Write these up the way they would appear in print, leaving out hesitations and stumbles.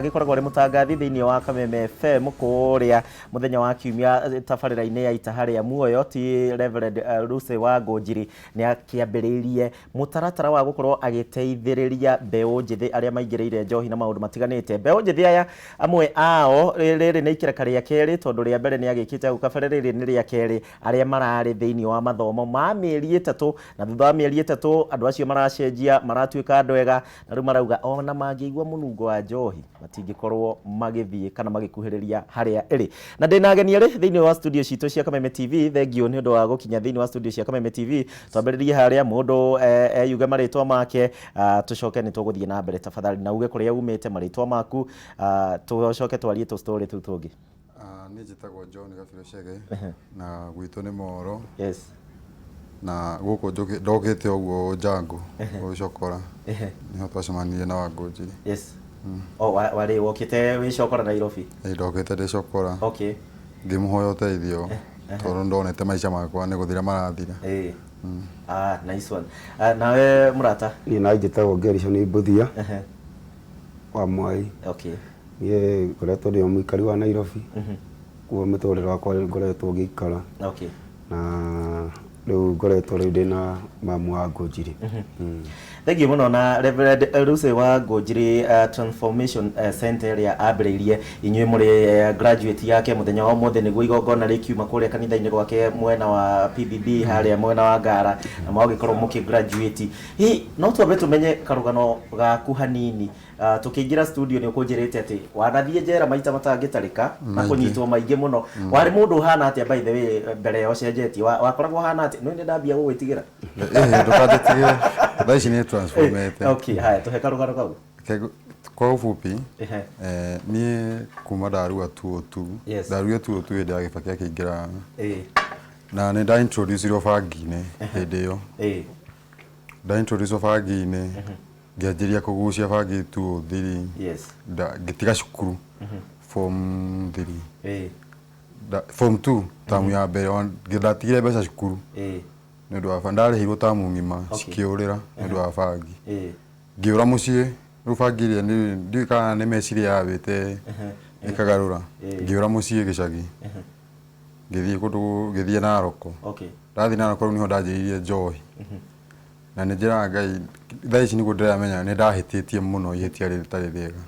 Agĩkoragwo arĩ mũtangathi thĩinĩ wa Kameme FM kũrĩa mũthenya wa kiumia tabarĩra-inĩ ya Itaha rĩa Muoyo ti Reverend Lucy wa Ngũnjiri nĩ akĩambĩrĩirie mũtaratara wa gũkorwo agĩteithĩrĩria mbeũ njĩthĩ arĩa maingĩrĩire njohi na maũndũ matiganĩte. Mbeũ njĩthĩ aya amwe ao rĩrĩ nĩ ikereka rĩa kerĩ tondũ rĩa mbere nĩ agĩkĩte hau kabere, rĩrĩ nĩ rĩa kerĩ arĩa mararĩ thĩinĩ wa mathomo ma mĩeri 3 na thutha wa mĩeri 3 andũ acio maracenjia maratuĩka andũ ega na rĩu marauga ona mangĩigua mũnungo wa njohi matingĩkorwo magĩthiĩ kana magĩkuhĩrĩria harĩa ĩrĩ. Na ndĩna ageni erĩ thĩinĩ wa studio citũ cia Kameme TV. Thengiũ nĩ ũndũ wa gũkinya thĩinĩ wa studio cia Kameme TV. Twambĩrĩrie harĩa mũndũ eyuge marĩtwa make, tũcoke nĩ tũgũthiĩ na mbere. Tafadhali na uge kũrĩa umĩte, marĩtwa maku, tũcoke twarie tũ story tũu tũngĩ. Niĩ njĩtagwo John Gabiro Chege na gwitũ nĩ Moro. Yes. Na gũkũ ndokĩte ũguo Njangu gũcokora nĩho twacemanirie na Wangũnjiri. Yes. Oh, warĩ wokĩte wĩ cokora Nairobi? Ĩĩ, ndokĩte ndĩ cokora. Okay. Ngĩmũhoya ũteithio tondũ ndonete maica makwa nĩ gũthira marathira. Ĩĩ. Ah, nice one. Ah, nawe mũrata? Niĩ na njĩtagwo Gerishon Mbuthia wa Mwai. Okay. Niĩ ngoretwo ndĩ o mũikari wa Nairobi. Kuo mũtũrĩre wakwa ngoretwo ngĩikara. Okay. Na rĩu ngoretwo rĩu ndĩna mamu wa Ngũnjiri. Thengiũ mũno na Reverend Lucy wa Ngũnjiri Transformation Center ĩrĩa ambĩrĩirie inyuĩ mũrĩ graduate yake mũthenya wa ũmũthĩ nĩguo igongona rĩkiuma kũrĩa kanitha-inĩ gwake mwena wa PBB harĩa mwena wa Ngara na mwagĩkorwo mũkĩ graduate. Hihi no twambe tũmenye karũgano gaku hanini? Tũkĩingĩra studio nĩ ũkũnjĩrĩte atĩ wanathiĩ njera maita matangĩtarĩka na Maingĩ. Kũnyitwo maingĩ mũno. Warĩ mũndũ ũhana atĩa, by the way, mbere ya ũcenjetie? Wakoragwo ũhana atĩa? Nĩ ndambia gũgwĩtigĩra. Ĩhĩ, ndũkanjĩtigĩre, thaa ici nĩ transformete. Okay, haya, tũhe karũgano kau. Kwa ufupi, niĩ kuma ndarua 202, ndaruire 202 hĩndĩ ya Kibaki akĩingĩra na nĩ nda introduce-irwo bangi-inĩ hĩndĩ ĩyo. Nda introduce bangi-inĩ, ngĩanjĩria kũgucia bangi 203. Ngĩtiga cukuru form 3. Form 2 tamu ya mbere ndatigire mbeca cukuru nĩ ũndũ wa bangi. Ndarĩhirwo tamu ng'ima cikĩũrĩra nĩ ũndũ wa bangi. Ngĩũra mũciĩ, rĩu bangi ĩrĩa ndiũĩ kana nĩ meciria yambĩte ĩkagarũra. Ngĩũra mũciĩ gĩcagi, ngĩthiĩ kũndũ, ngĩthiĩ Narok. Ndathiĩ Narok rĩu nĩho ndanjĩrĩirie njohi. Na nĩ njĩraga Ngai, thaa ici nĩguo ndĩramenya nĩ ndahĩtĩtie mũno ihĩtia rĩtarĩ rĩega.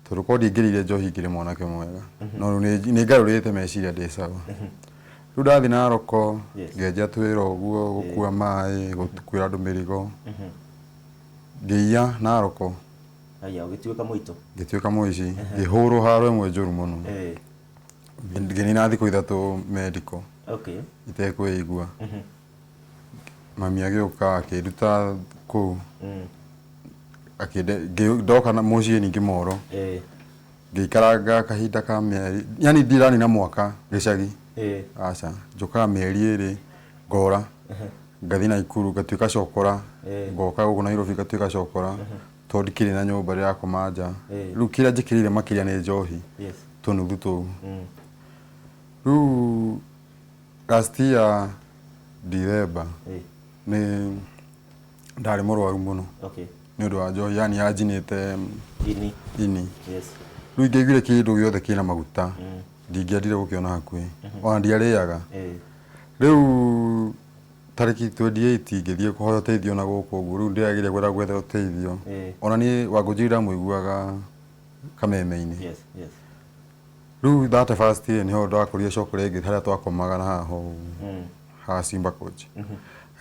Tondũ korwo ndingĩrĩire njohi ingĩrĩ mwanake mwega. No rĩu nĩ ngarũrĩte meciria ndĩ sawa. Rĩu ndathiĩ Narok, ngĩanjia twĩra ũguo, gũkua maĩ, gũkuĩra andũ mĩrigo. Ngĩiya Narok. Haya, ũgĩtuĩka mũito. Ngĩtuĩka mũici, ngĩhũrwo haro ĩmwe njũru mũno. Ngĩnina thikũ 3 medical. Itekwĩigua. Mami agĩũka akĩnduta kũu. Ndoka mũciĩ ningĩ Moro. Ngĩikaranga kahinda ka mĩeri, yani ndiranina mwaka gĩcagi. Aca, njũkaga mĩeri 2 ngora, ngathiĩ Naikuru ngatuĩka cokora, ngoka gũkũ Nairobi ngatuĩka cokora, tondũ ndikĩrĩ na nyũmba ndĩrakoma nja. Rĩu kĩrĩa njĩkĩrĩire makĩria nĩ njohi, tũnuthu tũu. Rĩu last year December nĩ ndarĩ mũrwaru mũno nĩ ũndũ wa njohi, yani yanjinĩte ini. Ini. Rĩu ingĩaiguire kĩndũ gĩothe kĩna maguta ndingĩendire gũkĩona hakuhĩ, ona ndiarĩaga. Rĩu tarĩki 28 ngĩthiĩ kũhoya ũteithio na gũkũ ũguo, rĩu ndĩrageria kwenda gwetha ũteithio. Ona niĩ Wangũnjiri ndamũiguaga Kameme-inĩ. Rĩu 31st ĩ nĩho ndakorire cokora ĩngĩ harĩa twakomaga na haha ũguo haha Simba Coach.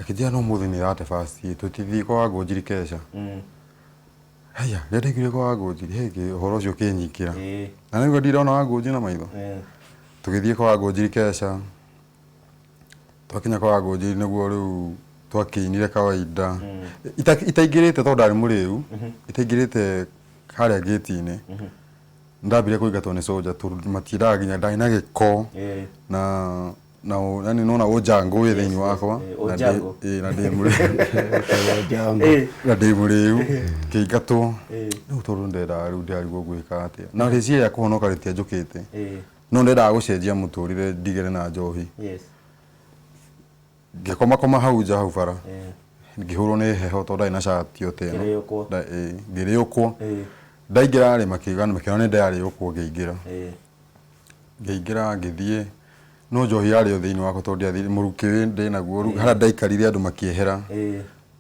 Akĩnjĩra no ũmũthĩ nĩ 31st ĩ tũtithiĩ kwa Wangũnjiri kesha. Haiya, rĩrĩa ndaiguire kwa Wangũnjiri hĩ ũhoro ũcio ũkĩnyingĩra. Na nĩguo ndirona Wangũnjiri na maitho. Tũgĩthiĩ kwa Wangũnjiri kesha. Twakinya kwa Wangũnjiri nĩguo rĩu twakĩinire kawaida. Itaingĩrĩte tondũ ndarĩ mũrĩu, itaingĩrĩte harĩa gate-inĩ. Ndambire kũingatwo nĩ soldier tondũ matiendaga nginya ndarĩ na gĩko na yani nona ũnjangũ wĩ thĩinĩ wakwa na Ũnjangũ. Na ndĩ mũrĩu na ndĩ mũrĩu ngĩingatwo. Rĩu tondũ ndendaga rĩu ndĩrarigwo ngwĩka atĩa na rĩciria rĩa kũhonoka rĩtianjũkĩte no ndendaga gũcenjia mũtũrĩre ndigane na njohi. Ngĩkoma koma hau nja hau bara ngĩhũrwo nĩ heho tondũ ndarĩ na cati o ta ĩno. Ngĩrĩũkwo. Ngĩrĩũkwo. Ndaingĩra rĩ makiuga makĩona nĩ ndayarĩ ũkwo ngĩingĩra. Ngĩingĩra ngĩthiĩ no njohi yarĩ o thĩinĩ wakwa tondũ ndiathire mũrukĩ wĩ ndĩ naguo rĩu harĩa ndaikarire andũ makĩehera.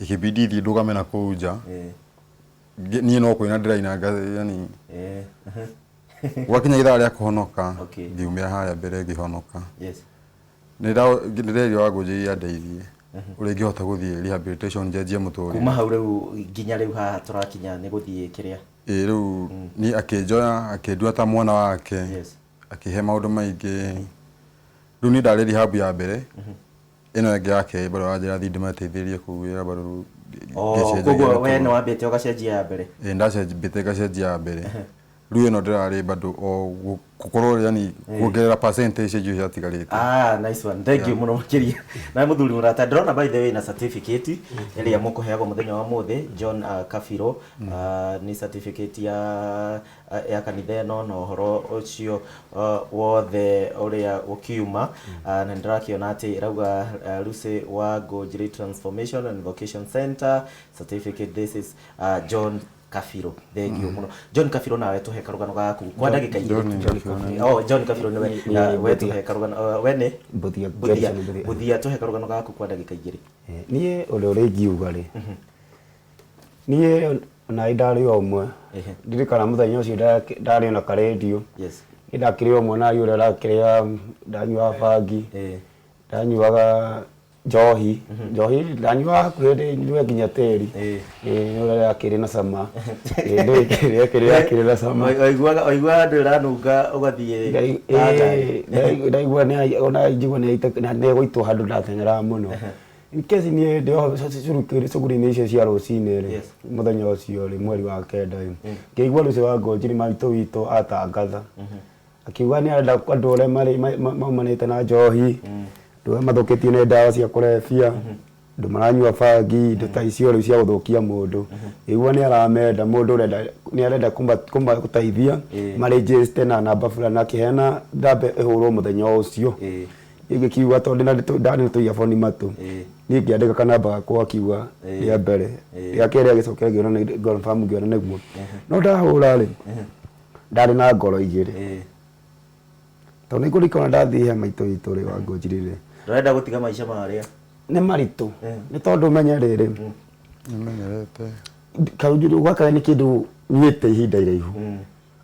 Ikĩbidi thiĩ ndũgame na kũu nja. Niĩ no kũina ndĩraina yani gwakinya ithaa rĩa kũhonoka ngiumĩra harĩa mbere ngĩhonoka. Nĩ ndĩrerirwo Wangũnjiri andeithie ũrĩa ingĩhota gũthiĩ rehabilitation njenjie mũtũrĩre. Kuma hau rĩu nginya rĩu haha tũrakinya nĩ gũthiĩ kĩrĩa? Ĩĩ rĩu niĩ akĩnjoya akĩndua ta mwana wake. Akĩhe maũndũ maingĩ. Rĩu niĩ ndarĩ rehab ya mbere ĩno ĩngĩ ya kerĩ bado aranjĩra thiĩ ndĩmateithĩrĩrie kũu wĩra bado rĩu Oh, koguo we nĩ wambĩte ũgacenjia ya mbere? Ĩĩ ndacenjia ngacenjia ya mbere. Rĩu ĩno ndĩrarĩ bado o gũkorwo yani kuongerera percentage icio ciatigarĩte. Ah, nice one. Thank you mũno makĩria. Na mũthuri mũrata, ndĩrona by the way na certificate ĩrĩa mũkũheagwo mũthenya wa mũthĩ John Kabirũ. Nĩ certificate ya kanitha ĩno na ũhoro ũcio wothe ũrĩa ũkiuma. Na nĩ ndĩrakĩona atĩ ĩrauga Lucy wa Ngũnjiri Transformation and Vocation Center certificate, this is John Kabirũ. Thank you mũno. John Kabirũ, nawe tũhe karũgano gaku kwa ndagĩka igĩrĩ. Oh, John Kabirũ nĩwe. We tũhe karũgano, we nĩ Mbuthia. Mbuthia. Mbuthia, tũhe karũgano gaku kwa ndagĩka igĩrĩ. Niĩ ũndũ ũrĩa ingiuga rĩ, niĩ ona ndarĩ o ũmwe. Ndirikana mũthenya ũcio ndarĩ ona karendio. Niĩ ndakĩrĩ o ũmwe na ũrĩa ndakĩrĩa, ndanyuaga bangi, ndanyuaga njohi, njohi ndanyuaga hakuhĩ nyue nginya tĩri. Nĩ ũrĩa yakĩrĩ na cama. Nĩ yakĩrĩ na cama. Waiguaga waiguaga andũ ĩranunga ũgathiĩ. Ndaigua ona njigua nĩ ĩgũitwo handũ ndateng'eraga mũno. In case niĩ ndĩ o cukuru-inĩ icio cia rũcinĩ rĩ, mũthenya ũcio rĩ, mweri wa kenda rĩ, ngĩigua Lucy wa Ngũnjiri maitũ witũ atangatha akiuga nĩ arenda andũ arĩa marĩ maumanĩte na njohi, andũ arĩa mathũkĩtio nĩ ndawa cia kũrebia, andũ maranyua bangi, indo ta icio rĩu cia gũthũkia mũndũ. Ngĩigua nĩ aramenda mũndũ ũrenda nĩ arenda kũmateithia marĩnjĩcite na namba fulani, akĩheana namba ĩhũrwo mũthenya o ũcio. Niĩ ngĩkiuga tondũ ndarĩ na tũiaboni matũ, niĩ ngĩandĩka kanamba gakwa akiuga rĩa mbere, rĩa kerĩ agĩcoka ngĩona nĩ confirm ngĩona nĩguo. No ndahũra rĩ, ndarĩ na ngoro igĩrĩ. Tondũ nĩ ngũririkana ndathiĩ he maitũ witũ rĩ wa Ngũnjiri rĩ. Ndũrenda gũtiga maica marĩa. Nĩ maritũ. Nĩ tondũ ũmenye rĩrĩ. Nĩmenyerete. Kaũndũ gaka nĩ kĩndũ nyuĩte ihinda iraihu.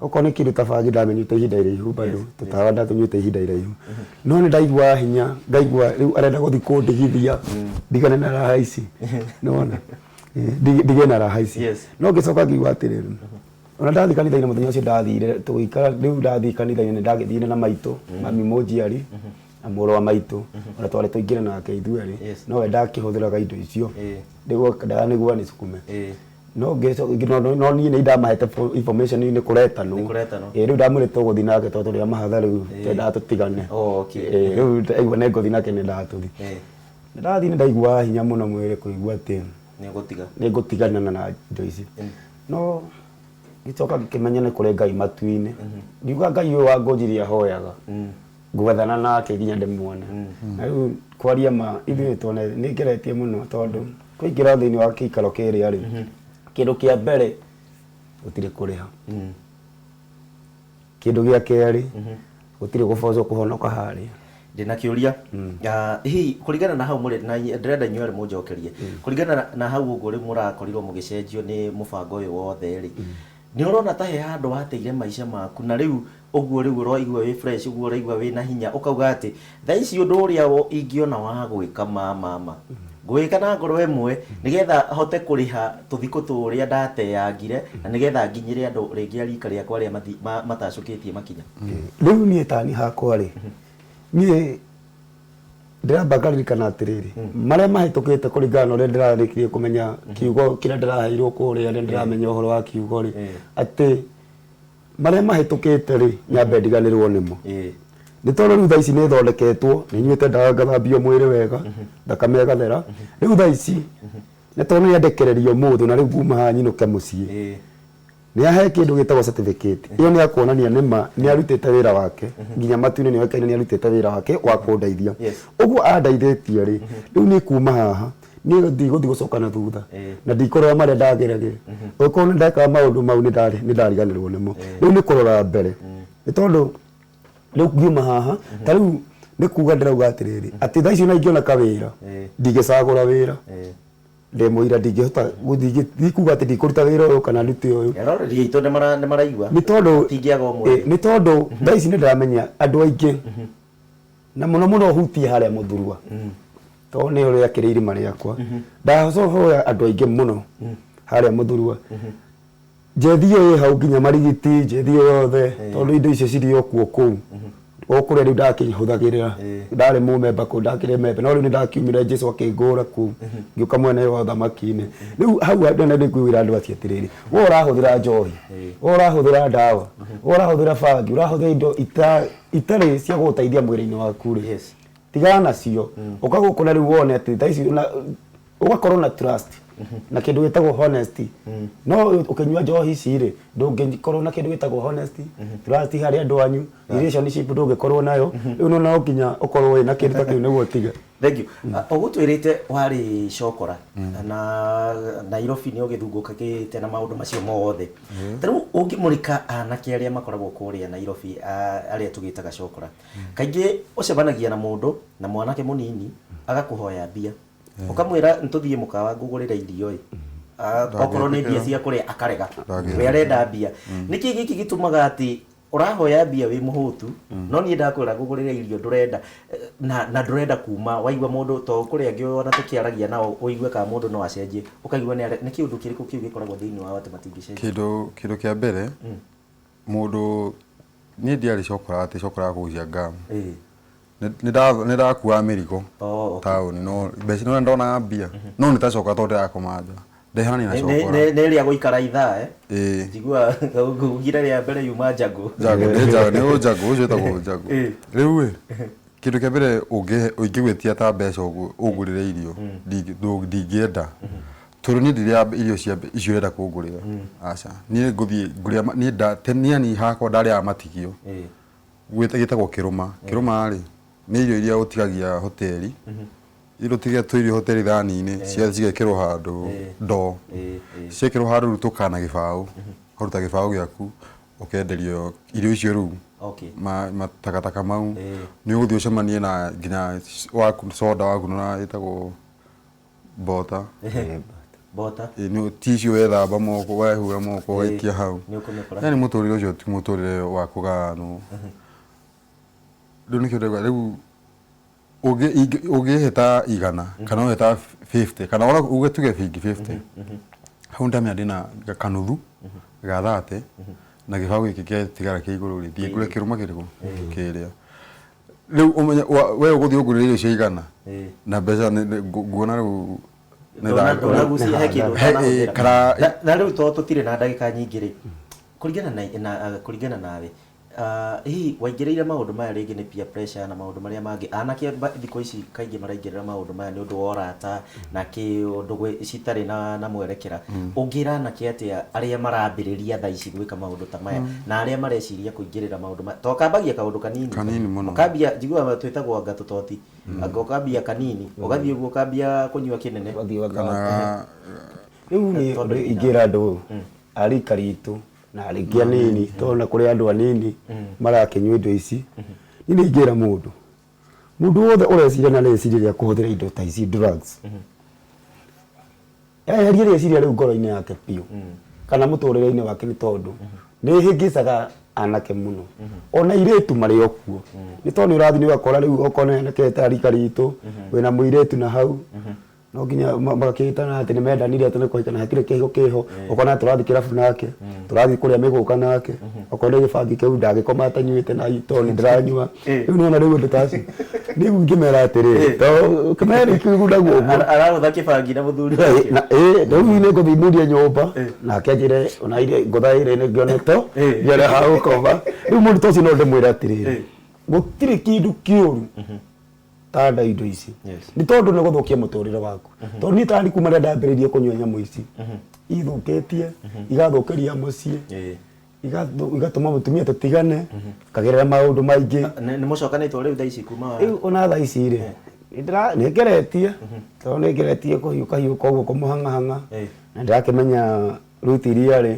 Okorwo nĩ kĩndũ ta bangi ndamenyete ihinda iraihu bado tũtawa ndatũnyuĩte ihinda iraihu. No nĩ ndaiguaga hinya, ngaigua rĩu arenda gũthiĩ kũndigithia ndigane na raha ici. Nĩwona? Ndige na raha ici. No ngĩcoka ngiuga atĩrĩrĩ, ona ndathiĩ kanitha-inĩ mũthenya ũcio ndathire tũgĩikara rĩu ndathiĩ kanitha-inĩ nĩ ndagĩthire na maitũ, mami mũnjiari na mũrũ wa maitũ, ona twarĩ tũingĩre nake ithuerĩ, nowe ndakĩhũthĩraga indo icio nĩguo nĩguo anicukume. No no niĩ nĩ ndamahete information nĩ kũretanwo. Ĩĩ rĩu ndamwĩrire tũgũthiĩ nake tondũ tũrĩ a mahatha rĩu twendaga tũtigane. Ĩĩ rĩu ndaigua nĩ ngũthiĩ nake nĩ ndatũthiĩ. Ndathiĩ nĩ ndaiguaga hinya mũno mwĩrĩ kũigua atĩ nĩ ngũtigana na indo ici. No ngĩcoka ngĩkĩmenya nĩ kũrĩ Ngai matu-inĩ. Ngiuga Ngai ũyũ wa Ngũnjiri ahoyaga, ngwethana nake nginya ndĩmuone. Na rĩu kwaria ma ithuĩ tuone nĩ ngeretie mũno tondũ kũingĩra thĩinĩ wa gĩikaro kĩrĩa rĩ, kĩndũ kĩa mbere gũtirĩ kũrĩha. Kĩndũ gĩa kerĩ gũtirĩ gũbocwo kũhonoka harĩa. Ndĩna kĩũria. Hihi kũringana na hau mũrĩ na ndĩrenda inyuĩ erĩ mũnjokerie. Kũringana na hau ũguo rĩu mũrakorirwo mũgĩcenjio nĩ mũbango ũyũ wothe rĩ, nĩ ũrona ta he handũ wateire maica maku na rĩu ũguo rĩu ũraigua wĩ fresh ũguo ũraigua wĩna hinya ũkauga atĩ thaa ici ũndũ ũrĩa ingĩona wa gwĩka ma ma ma ngũwĩka na ngoro ĩmwe nĩgetha hote kũrĩha tũthikũ tũrĩa ndateangire na nĩgetha nginyĩre andũ rĩngĩ a rika rĩakwa arĩa matacũkĩtie makinya. Rĩu niĩ tani hakwa rĩ, niĩ ndĩramba ngaririkana atĩrĩrĩ, marĩa mahĩtũkĩte kũringana na ũrĩa ndĩrarĩkirie kũmenya kiugo kĩrĩa ndĩraheirwo kũrĩa nĩ ndĩramenya ũhoro wa kiugo rĩ, atĩ marĩa mahĩtũkĩte rĩ, nyambe ndiganĩrwo nĩmo. Nĩ tondũ rĩu thaa ici nĩ thondeketwo, nĩ nyuĩte ndawa ngathambio mwĩrĩ wega, thakame ĩgathera. Rĩu thaa ici nĩ tondũ nĩ ndekererio ũmũthĩ na rĩu nguma haha nyinũke mũciĩ. Nĩ ahe kĩndũ gĩtagwo certificate. Ĩyo nĩ ya kuonania nĩ ma nĩ arutĩte wĩra wake nginya matu-inĩ nĩ oĩkaine nĩ arutĩte wĩra wake wa kũndeithia. Ũguo andeithĩtie rĩ, rĩu niĩ kuma haha Niĩ ndigũthiĩ gũcoka na thutha na ndikũrora marĩa ndageragĩra. Ũngĩkorwo nĩ ndekaga maũndũ mau nĩ ndariganĩrwo nĩmo. Rĩu nĩ kũrora mbere, nĩ tondũ rĩu ngiuma haha ta rĩu nĩ kuga ndĩrauga atĩrĩrĩ, atĩ thaa ici ona ingĩona kawĩra ndingĩcagũra wĩra. Ndĩ mũira, ndingĩhota gũthiĩ ndikuga atĩ ndikũruta wĩra ũyũ kana ndute ũyũ. Eroreri aitũ nĩ maraigua. Nĩ tondũ Tingĩaga ũmwe. Nĩ tondũ thaa ici nĩ ndĩramenya andũ aingĩ na mũno mũno hutie harĩa Mũthurwa, tondũ nĩ ũrĩa kĩrĩ irima rĩakwa. Ndahoya andũ aingĩ mũno harĩa Mũthurwa, njethi ĩyo ĩ hau nginya Marigiti, njethi ĩyo yothe, tondũ indo icio cirĩ o kuo kũu o kũrĩa rĩu ndakĩhũthagĩra. Ndarĩ mũmemba kũu, ndakĩrĩ memba, no rĩu nĩ ndakiumire, Jesũ akĩngũra kũu, ngĩũka mwena ũyũ wa ũthamaki-inĩ. Rĩu hau nĩ ngwĩra andũ acio atĩrĩrĩ, we ũrahũthĩra njohi, we ũrahũthĩra ndawa, we ũrahũthĩra bangi, ũrahũthĩra indo itarĩ cia gũgũteithia mwĩrĩ-inĩ waku rĩ, tigana nacio. Ũka gũkũ na rĩu wone atĩ thaa ici ũgakorwo na trust na kĩndũ gĩtagwo honesty. No ũkĩnyua njohi ici rĩ, ndũngĩkorwo na kĩndũ gĩtagwo honesty, trust harĩ andũ anyu, relationship ndũngĩkorwo nayo. Rĩu no nginya ũkorwo wĩna kĩndũ ta kĩu nĩguo ũtige. Thank you. Ũgũtwĩrĩte warĩ cokora na Nairobi nĩ ũgĩthungũkagĩte na maũndũ macio mothe. Ta rĩu ũngĩmũrĩka anake arĩa makoragwo kũrĩa Nairobi, arĩa tũgĩtaga cokora, kaingĩ ũcemanagia na mũndũ na mwanake mũnini agakũhoya mbia, ũkamwĩra nĩtũthiĩ mũkawa ngũgũrĩre irio ĩ, okorwo nĩ mbia cia kũrĩa akarega, we arenda mbia. Nĩkĩ gĩkĩ gĩtũmaga atĩ ũrahoya mbia wĩ mũhũtu, no niĩ ndakwĩra ngũgũrĩre irio ndũrenda, na ndũrenda kuma waigua mũndũ to kũrĩa angĩ ona tũkĩaragia nao ũigue kana mũndũ no acenjie, ũkaigua nĩ kĩũndũ kĩrĩkũ kĩu gĩkoragwo thĩinĩ wao atĩ matingĩcenjia? Kĩndũ kĩa mbere, mũndũ niĩ ndiarĩ cokora atĩ cokora ya kũgucia ngamu. Nĩ ndakuaga mĩrigo taũni, no mbeca no ndonaga mbia, no nĩ ta cokora tondũ ndĩrakoma nja, ndehanania na cokora. Nĩ ĩrĩa gũikara ithaa njigua ugire rĩa mbere yuma njangũ. Njangũ nĩ njangũ, nĩ ũnjangũ ũcio wĩtagwo ũnjangũ. Rĩu ĩ kĩndũ kĩa mbere ũngĩgwĩtia ta mbeca ũguo ũngũrĩre irio, ndingĩenda, tondũ niĩ ndirĩaga irio cia icio ũrenda kũngũrĩra. Aca, niĩ ngũthiĩ ngũrĩa niĩ niĩ hakwa ndarĩaga matigio. Gĩtagwo kĩrũma. Kĩrũma rĩ nĩ irio iria ũtigagia hoteli, irio ũtigagia tũirio hoteli thani-inĩ cigekĩrwo handũ ndoo, ciekĩrwo handũ rĩu tũkaga na gĩbaũ, ũkaruta gĩbaũ gĩaku ũkenderio irio icio rĩu matakataka mau nĩ ũgũthiĩ ũcemanie na nginya waku soda waku na ĩtagwo bota. Bota. Nĩ ti icio wethamba moko, wehura moko ũgaikia hau. Yani mũtũrĩre ũcio ti mũtũrĩre wa kũgayanwo. Rĩu nĩkĩo ndĩrauga rĩu ũngĩhĩta 100 kana ũhĩta 50 kana ona uge tuge bingi 50, hau ndamenya ndĩna kanuthu ga 30 na gĩbaũ gĩkĩ gĩatigara kĩ igũrũ rĩ, thiĩ ngũre kĩrũma kĩrĩkũ kĩrĩa. Rĩu ũmenye we ũgũthiĩ ũngũrĩre irio cia 100 na mbeca nguona rĩu Ndũnagucia he kĩndũ ũtanahũthĩra. Na rĩu to tũtirĩ na ndagĩka nyingĩ rĩ, kũringana nawe, hihi waingĩrĩire maũndũ maya rĩngĩ nĩ peer pressure na maũndũ marĩa mangĩ? Anake thikũ ici kaingĩ maraingĩrĩra maũndũ maya nĩ ũndũ wa ũrata na kĩũndũ citarĩ na mwerekera. Ũngĩra anake atĩa arĩa marambĩrĩria thaa ici gwĩka maũndũ ta maya na arĩa mareciria kũingĩrĩra maũndũ maya? To kambagia kaũndũ kanini. Kanini mũno. Ũkambia, njiguaga twĩtagwo anga tũtoti. Anga ũkambia kanini, ũgathiĩ ũguo ũkambia kũnyua kĩnene. Rĩu niĩ ingĩra andũ a rika ritũ na rĩngĩ anini, tondũ na kũrĩ andũ anini marakĩnyua indo ici, niĩ nĩ ingĩra mũndũ wothe ũreciria na rĩciria rĩa kũhũthĩra indo ta ici drugs, eherie rĩciria rĩu ngoro-inĩ yake biũ kana mũtũrĩre-inĩ wake, nĩ tondũ nĩ ĩhĩngĩcaga anake mũno ona airĩtu marĩ o kuo. Nĩ tondũ nĩ ũrathiĩ nĩ ũgakora rĩu okorwo nĩ anake ta rika ritũ wĩna mũirĩtu na hau no nginya magakĩtana atĩ nĩ mendanire, atĩ nĩ kũhikana, hatirĩ kĩhiko kĩho. Ũkona tũrathiĩ kĩrabu nake, tũrathiĩ kũrĩa mĩgũka nake, okorwo nĩ gĩbangi kĩu ndangĩkoma atanyuĩte na tondũ nĩ ndĩranyua. Rĩu nĩwona rĩu ũndũ ta ũcio rĩu ingĩmera atĩrĩrĩ, to kĩmeri kĩgunagwo ũguo. Aragũtha kĩbangi na mũthuri wake. Rĩu nĩ ngũthiĩ murie nyũmba nake anjĩre ona iria ngũtha ĩrĩ nĩ ngĩone to ngĩone ha gũkoma. Rĩu mũndũ ta ũcio no ndĩmwĩre atĩrĩrĩ, gũtirĩ kĩndũ kĩũru ta nda indo ici, nĩ tondũ nĩ gũthũkia mũtũrĩre waku. Tondũ niĩ tani kuma rĩrĩa ndambĩrĩirie kũnyua nyamũ ici, ithũkĩtie, igathũkĩria mũciĩ, igatũma mũtumia tũtigane, kagerera maũndũ maingĩ. Nĩ mũcokanĩtwo rĩu thaa ici kuma Rĩu ona thaa ici rĩ, Nĩ ngeretie tondũ nĩ ngeretie kũhiũka hiũka ũguo kũmũhang'ahang'a na ndĩrakĩmenya ruti iria rĩ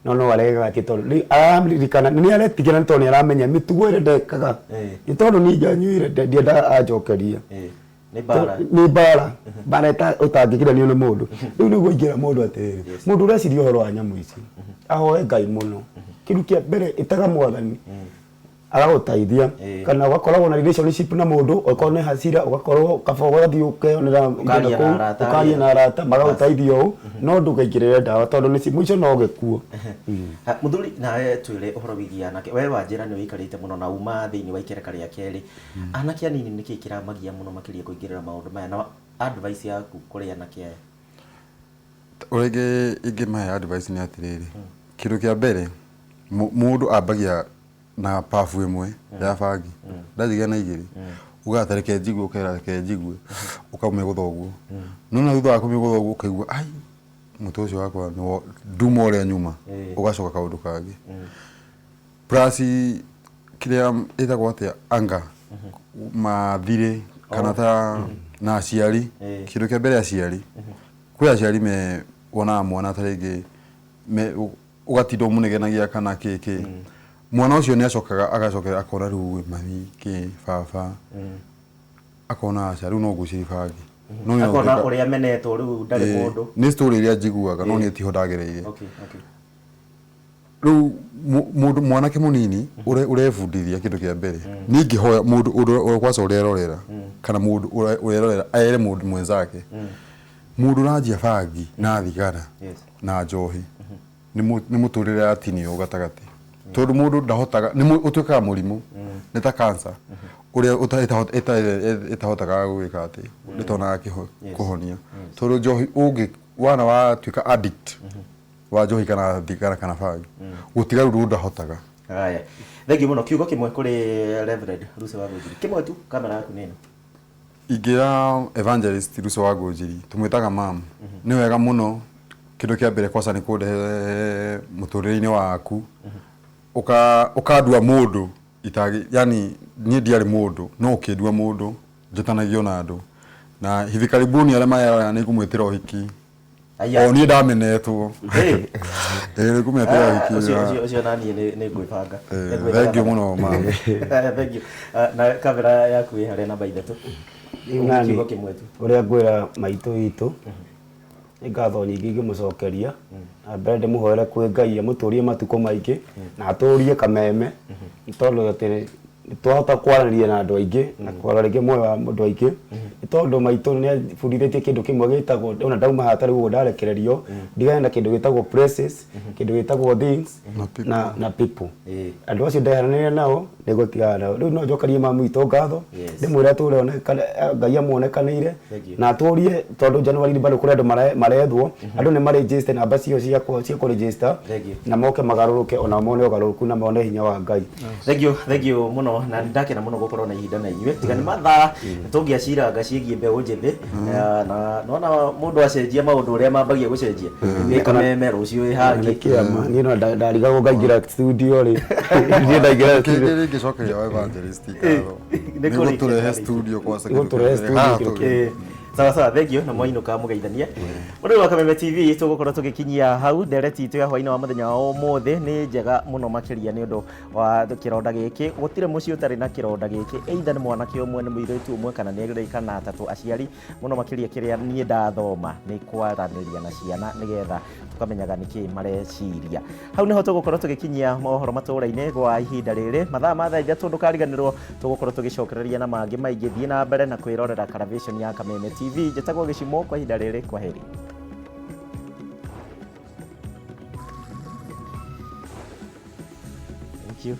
no no aregaga atĩ tondũ rĩu araririkana nĩ aretigĩra nĩ tondũ nĩ aramenya mĩtugo ĩrĩa ndekaga nĩ tondũ niĩ njanyuire ndiendaga anjokerie. Nĩ mbara. Nĩ mbara mbara ũtangĩgiranio nĩ mũndũ. Rĩu nĩguo ingĩra mũndũ atĩrĩrĩ, mũndũ ũreciria ũhoro wa nyamũ ici ahoe Ngai mũno. Kĩndũ kĩa mbere ĩtaga mwathani agagũteithia, kana ũgakoragwo na relationship na mũndũ, okorwo nĩ hasira ũgakorwo kaba ũgathiĩ ũkeyonera Ũkaria kũu, na arata ũkaria na arata magagũteithia ũũ, no ndũkaingĩrĩre ndawa tondũ nĩ mũico no gĩkuũ. Mũthuri, nawe twĩre ũhoro wĩgiĩ anake. We wanjĩra nĩ ũikarĩte mũno na uma thĩinĩ wa ikereka rĩa kerĩ. Anake anini nĩkĩ kĩramagia mũno makĩria kũingĩrĩra maũndũ maya, na advice yaku kũrĩ anake aya? Ũrĩa ingĩmahe advice nĩ atĩrĩrĩ, kĩndũ kĩa mbere mũndũ ambagia na pabu ĩmwe ya bangi, ndanjigia na igĩrĩ, ugaga ta reke njigue, ũkera reke njigue, ũkamĩgũtha ũguo. No na thutha wa kũmĩgũtha ũguo ũkaigua ai mũtwe ũcio wakwa nĩ nduma ũrĩa nyuma, ũgacoka kaũndũ kangĩ. Plus kĩrĩa ĩtagwo atĩa anga mathirĩ kana ta na aciari, kĩndũ kĩa mbere aciari, kwĩ aciari me wonaga mwana ta rĩngĩ ũgatinda ũmũnegenagia kana kĩ kĩ, mwana ũcio nĩ acokaga agacokera akona rĩu mami kĩ baba, akona aca rĩu no ngũciria bangi. Akona ũrĩa amenetwo rĩu ndarĩ mũndũ. Nĩ story ĩrĩa njiguaga no niĩ tiho ndagereire. Rĩu mũndũ mwanake mũnini ũrebundithia kĩndũ kĩa mbere, niĩ ingĩhoya mũndũ ũrĩa kwanza ũrerorera kana mũndũ ũrerorera ere mũndũ mwenzake, mũndũ ũranjia bangi na thigara na njohi nĩ mũtũrĩre atinio gatagatĩ, tondũ mũndũ ndahotaga, nĩ ũtuĩkaga mũrimũ, nĩ ta cancer ũrĩa ĩtahotaga gwĩka atĩ ĩtonaga kũhonia, tondũ njohi ũngĩ wana watuĩka addict wa njohi kana thigara kana bangi, gũtiga rĩu ndahotaga. Haya, thengiũ mũno. Kiugo kĩmwe kũrĩ Reverend Lucy wa Ngũnjiri, kĩmwe tu, kamera yaku nĩ ĩno. Ingĩra Evangelist Lucy wa Ngũnjiri, tũmwĩtaga mam, nĩ wega mũno. Kĩndũ kĩa mbere kwanza nĩ kũndehe mũtũrĩre-inĩ waku, ũkandua mũndũ itagĩ, yani niĩ ndiarĩ mũndũ no ũkĩndua mũndũ, njĩtanagio na andũ, na hivi karibuni arĩa marerorera nĩ ngũmwĩtĩra ũhiki. O niĩ ndamenetwo. Nĩ ngũmwĩtĩra ũhiki. Ũcio na niĩ nĩ ngwĩbanga. Thank you mũno mam. Thank you. Na kamera yaku ĩ harĩa namba 3. Kiugo kĩmwe tu. Ũrĩa ngwĩra maitũ witũ, nĩ ngatho nyingĩ ingĩmũcokeria, na mbere ndĩmũhoere kwĩ Ngai amũtũrie matukũ maingĩ na atũrie kameme, nĩ tondũ atĩ nĩ twahota kwaranĩria na andũ aingĩ na kũgarũra rĩngĩ muoyo wa andũ aingĩ, nĩ tondũ maitũ nĩ abundithĩtie kĩndũ kĩmwe gĩtagwo, ona ndauma haha tarĩu ũguo ndarekererio, ndigane na kĩndũ gĩtagwo places, kĩndũ gĩtagwo things na people. Andũ acio ndeheranĩire nao nĩ gũtigana nao. Rĩu no njokerie mamu witũ ngatho, ndĩmwĩre atũre Ngai amuonekanĩire na atũrie, tondũ January bado kũrĩ andũ marethwo, andũ nĩ maregister namba cio cia kũregister na moke magarũrũke ona mone ũgarũrũku na mone hinya wa Ngai. Thank you, thank you mũno, na ndakena mũno gũkorwo na ihinda na inyuĩ. Tiga nĩ mathaa tũngĩaciranga ciĩgiĩ mbeũ njĩthĩ, na nona mũndũ acenjia maũndũ ũrĩa mambagia gũcenjia, ĩ kameme rũciũ ĩ hangĩ. Nĩ kĩama, niĩ no ndarigagwo ngaingĩra studio rĩ. Niĩ ndaingĩra studio. Kĩngĩ rĩngĩcokeria wa Evangelist ngatho. Nĩ Nĩ kũrĩkia gũtũrehe tarĩki. studio kwanza. Gũtũrehe studio Haha kĩndũ tũrĩ. Sawa sawa, thank you, na mwainũka mũgeithanie. Mũrĩ wa Kameme TV tũgũkorwo tũgĩkinyia hau ndereti itũ ya hwainĩ wa mũthenya wa ũmũthĩ nĩ njega mũno makĩria nĩ ũndũ wa kĩronda gĩkĩ. Gũtirĩ mũciĩ ũtarĩ na kĩronda gĩkĩ, either nĩ mwanake ũmwe, nĩ mũirĩtu ũmwe, kana nĩ erĩ kana atatũ. Aciari mũno makĩria kĩrĩa niĩ ndathoma nĩ kwaranĩria na ciana nĩgetha tũkamenyaga nĩkĩ mareciria. Hau nĩho tũgũkorwo tũgĩkinyia mohoro matũũra-inĩ gwa ihinda rĩrĩ. Mathaa ma thaa 3 ndũkariganĩrwo, tũgũkorwo tũgĩcokereria na mangĩ maingĩ. Thiĩ na mbere na kwĩrorera Karavation ya Kameme TV. Njĩtagwo Gĩcimo, kwa ihinda rĩrĩ, kwa heri. Thank you.